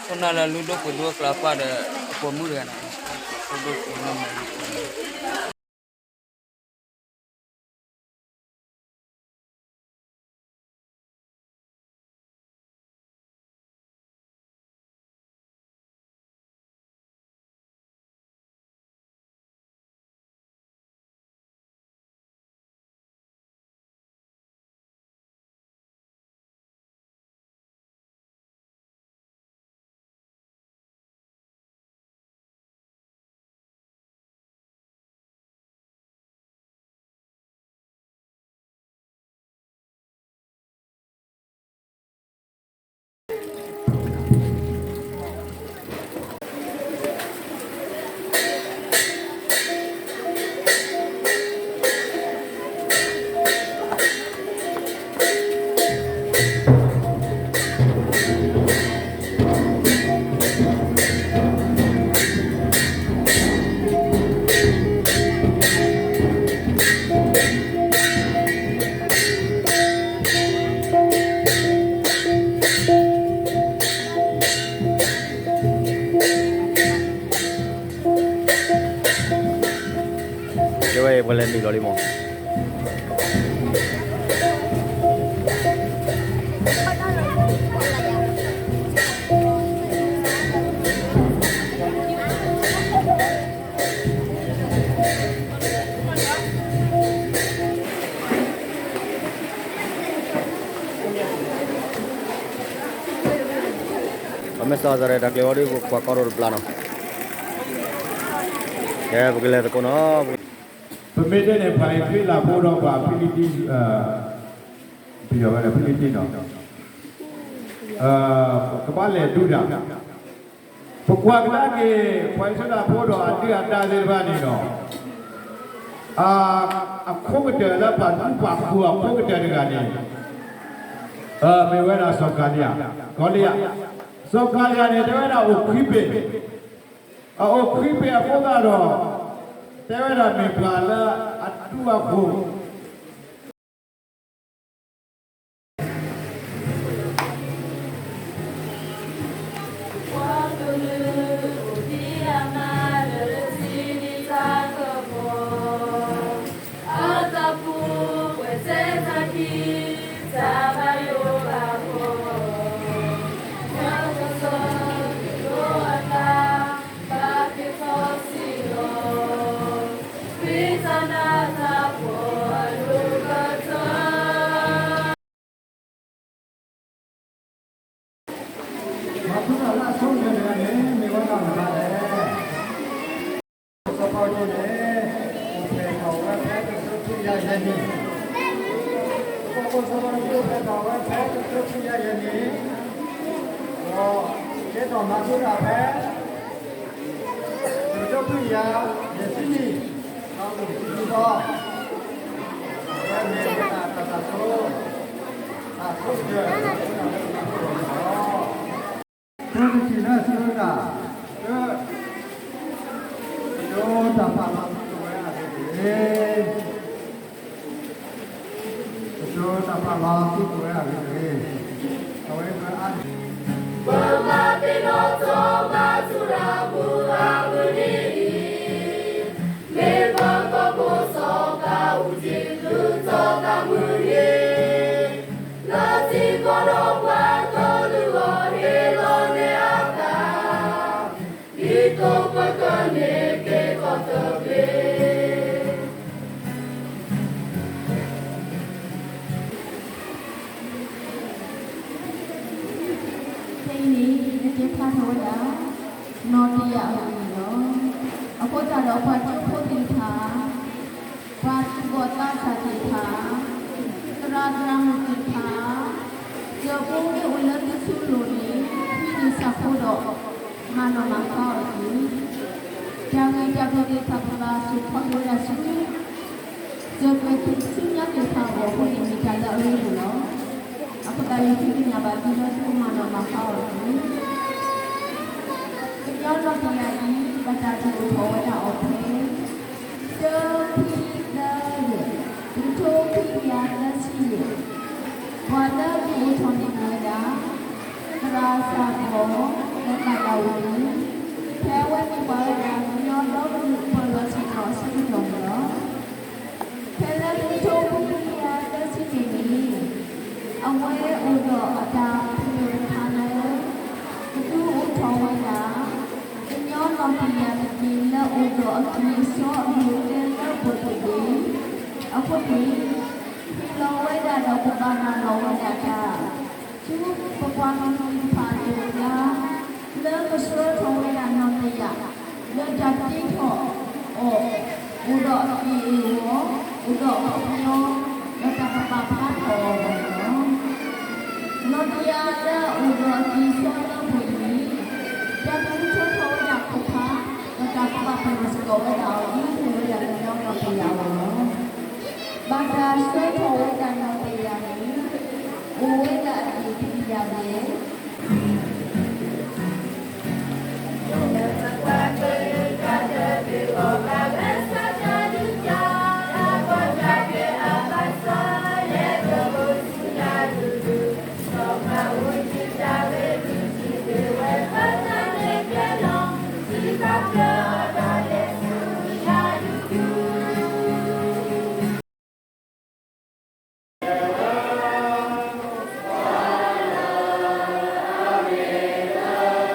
ခိၣ်နၢ်လၢလုၢ်ဒိၣ်ပှ့ၤဒိၣ်အကျါပာ်ဒီး အပိာ်မုၣ်တဂၤန့ၣ်, အပိာ်မုၣ်တဂၤန့ၣ် တဲဝဲပှၤလဲၤနုာ်လီၤလံမး. ပမ့ၢ်စးစးရဲၣ် တၢ်ကျဲၤဝဲဒ်ပကွၢ်ကီရိၤတဘျီနီၤ, ကဲပကလဲၤသကိးနီၤ. ပမ့ၢ်တဲန့ၣ် ပှၤအံၣ်စရ့လးဖိဒီးပှၤဖံလံတံၢ်, ပယီၤဝဲဒၣ်ဖံလံတံၢ်နီၤ, ကဘၣ်လဲၤဒုးတၢ်, ပကွၢ်ကဒါက့ၤ ပှၤအံၣ်စရ့လးဖိဒီးအဒုၣ်အဒါသ့ၣ်တဖၣ်န့ၣ်ဒီး အခိၣ်ကတၢၢ်လၢပှၤဒူပှၤဃိၤအခိၣ်ကတၢၢ်တဂၤန့ၣ် မ့ၢ်ဝဲဒၣ်စီၤကၤလံယၤ, ကီလံယၤ, စီၤကၤလံယၤန့ၣ် တဲဝဲဒၣ်အိၣ်ခွံဘ့ၣ်, အအိၣ်ခွံဘ့ၣ်အဃိသတးဒီး တဲဝဲဒၣ်မ့ၢ်ပှၤလၢအဒူအဃိၤ မၤထူရၤလၢအဆိကတၢၢ်တဂၤန့ၣ် မ့ၢ်ဝဲဒၣ်မတၤလဲၣ်. စီၤပီလူးန့ၣ် အိၣ်ဖျဲၣ်ထီၣ်ဝဲဖဲတကထိခွံကယၤယဲၢ်နံၣ်, စီၤပီလူးအိၣ်ဖျဲၣ်ထီၣ်ဝဲဖဲတကထိခွံကယၤယဲၢ်နံၣ်, ဒီးကဲထီၣ်မၤထူရၤဖဲ တကထိခွံကယၤယဲၢ်ဆံနံၣ်, ဒီးအိၣ်တဆံနံၣ်လီၤ. အဝဲမ့ၢ်ဝဲဒၣ်တၢ်သးဆိ, တၢ်ဆိကတၢၢ်လီၤ. တၢ်တထံၣ်လၢအဆိကတၢၢ်, တၢ်, ပဒိတၢ်ပာ်လီၤသကိးဝဲဒၣ်အဂ့ၢ်တဂ့ၤ. ပဒိတၢ်ပာ်လီၤသကိးဝဲဒၣ်အဂ့ၢ်တဂ့ၤ. အဝဲပအါန့ၣ် ပမၤသ့ၣ်နီၣ်ထီၣ်မၤထူရၤမုၢ်အမုၢ်နံၤအံၤ, မ့ၢ်ပှၤကီၢ်ဖိစီၤပၤအူကၠံၣ် လုၢ်ထီၣ်တၢ်မုၢ်နံၤ, လၢထံကီၢ်ဒီးပှၤကလုာ်အဂီၢ်ဟ့ၣ်လီၤန့ၢ်အသး, ဒ်သိးပကန့ၢ်က့ၤကီၢ်တဘ့ၣ် ခဲအံၤန့ၣ် ယကဲဖျါထီၣ်ဝဲဒၣ် နီၣ်တယၢ်အဂ့ၢ်န့ၣ်လီၤ. အဃိသတးဒီး ပှၤကၠိဖိသ့ၣ်တဖၣ်, ပှၤသူၣ်ဘီၣ်သးစၢ်သ့ၣ်တဖၣ်, သရၣ်သရၣ်မုၣ်သ့ၣ်တဖၣ်, ဒီးပအိၣ်မ့ၢ်အိၣ်လၢသုဆူလိၤန့ၣ် ဟံးန့ၢ်ဆၣ်ဖိဒီး မၤနီၣ်မၤဃါအီၤတက့ၢ်. တၢ်ဂ့ၢ်တၢ်ကျိၤသ့ၣ်တဖၣ် ပဘၣ်ဆိၣ်ခီက့ၤဝဲဒၣ်ဆူ ဒီးပသုးဆူညါသ့ၣ်တဖၣ်အဂီၢ်အဃိန့ၣ် မ့ၢ်တၢ်လၢအရ့ဒိၣ်လီၤ. အဃိသတး ယဃ့ကညးဘၣ်သုလၢသုကမၤနီၣ်မၤဃါအီၤတက့ၢ်. ကညီနီၣ်တယၢ်အံၤ ဘၣ်တၢ်ဒုးအိၣ်ထီၣ်ဝဲဒၣ်အီၤဖဲ တၢ ခွံ သၢ ယဲၢ်, တကထိခွံကယၤသၢဆံယဲၢ်, ပှၤလၢဒုးအိၣ်ထီၣ်န့ၣ်မ့ၢ်ဝဲဒၣ် သရၣ်စၢ်ကီၢ် လၢ လၢအဝဲန့ၣ် ဖဲအဝဲန့ၣ်ပှၤဝဲဒၣ်ကညီဒီကလုာ်ပၢၢ်လီၤစ့ၢ်ကီးအဆၢကတီၢ်န့ၣ်လီၤ. ဖဲလၢတကထိခွံကယၤသၢဆံတၢနံၣ်န့ၣ် အဝဲအိၣ်ဒီးအတၢ်ပညိၣ်တဖၣ်လၢ ကဒုးအိၣ်ထီၣ်ဝဲဒၣ် ကညီနီၢ်ကယၤတက့ၢ်လၢအိၣ်ဒီးအကလံၤအစီအဂ့ၤကတၢၢ်လၢပှဲၤပူၤန့ၣ်, အဃိန့ၣ် ဟ့ၣ်လီၤဝဲဒၣ်ဒီးပဘၣ်မၤလီၤဝဲဒၣ်တၢ် ဆူပပှၤကလုာ်တဖၣ်အသိးအကျါ လၢကဆှၢထီၣ်ဝဲဒၣ်နီၢ်တယၢ် လၢတၢ်တ့ထီၣ်အီၤ အိၣ်ဒီးအက့ၢ်အဂီၤ, အိၣ်ဒီးအခီပညီ ဒီးတၢ်ကပာ်ဖျါထီၣ်အီၤန့ၣ်လီၤ. နီၢ်တယၢ်လၢအအိၣ်ဒီးအကလံၤအစီလၢပှဲၤအံၤန့ၣ် တၢ်ကဆှၢထီၣ်ဝဲဒၣ်ခိၣ်ဖး ဒီးတၢ်ကပာ်ပနီၣ်စ့ၢ်ကီးဝဲဒၣ်အီၤ ဒ်မ့ၢ်ဝဲဒၣ်ကညီနီၢ်တယၢ်အဂီၢ်လီၤ. ဘၣ်တၢ်ဆှၢထီၣ်ဝဲဒၣ်နီၢ်တယၢ်န့ၣ် အိၣ်ဝဲဒၣ်အ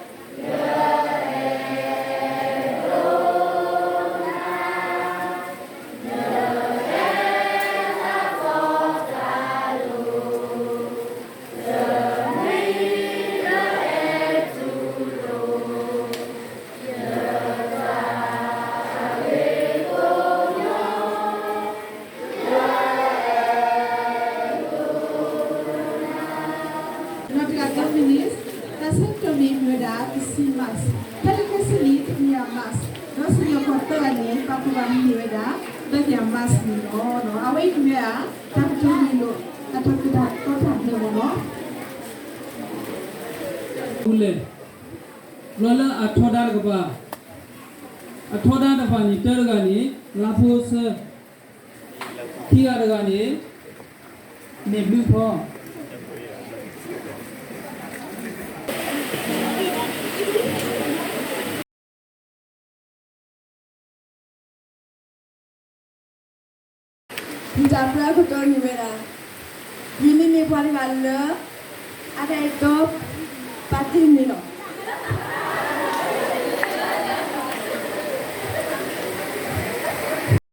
က့ၢ်တကယၤဘျဲၣ် နီၢ်တဂၤသၢမံးနံး, တၢ်ဆၢကတီၢ်န့ၣ်မ့ၢ်ဝဲဒၣ် တဆံ March, ဖဲလၢခံဆံနံၣ် တကယၤ March, ဒီးစံၣ်ညီၣ်ကွီၢ်သၢဂၤန့ၣ် ပာ်ဖှိၣ်ဘၣ်မ့ၢ်ဝဲဒၣ် သၢကယၤ March န့ၣ်လီၤ. အဝဲအံၤမ့ၢ်ဝဲဒၣ် တၢ်ကတိၤမ့ၢ်လီၤ အတၢ်ကတိၤတၢ်မ့ၢ်လီၤ. ပူၤလဲၣ်, ဘျီလၢအထီဒါတကပၤ, အထီဒါတဖၣ်န့ၣ် တၢတဂၤန့ၣ် လါဖိဆၢ, ခံဂၤတဂၤန့ၣ် န့ၢ်ဘျုးဖီ တၢ်ပၢအကတီၢ်န့ၣ်ဝဲဒၣ်, ယမ့ၢ်မ့ၢ်ပှၤတဂၤလၢ အတၢ်အဲၣ်တီ ပာ်တ့ၢ်န့ၣ်လီၤ.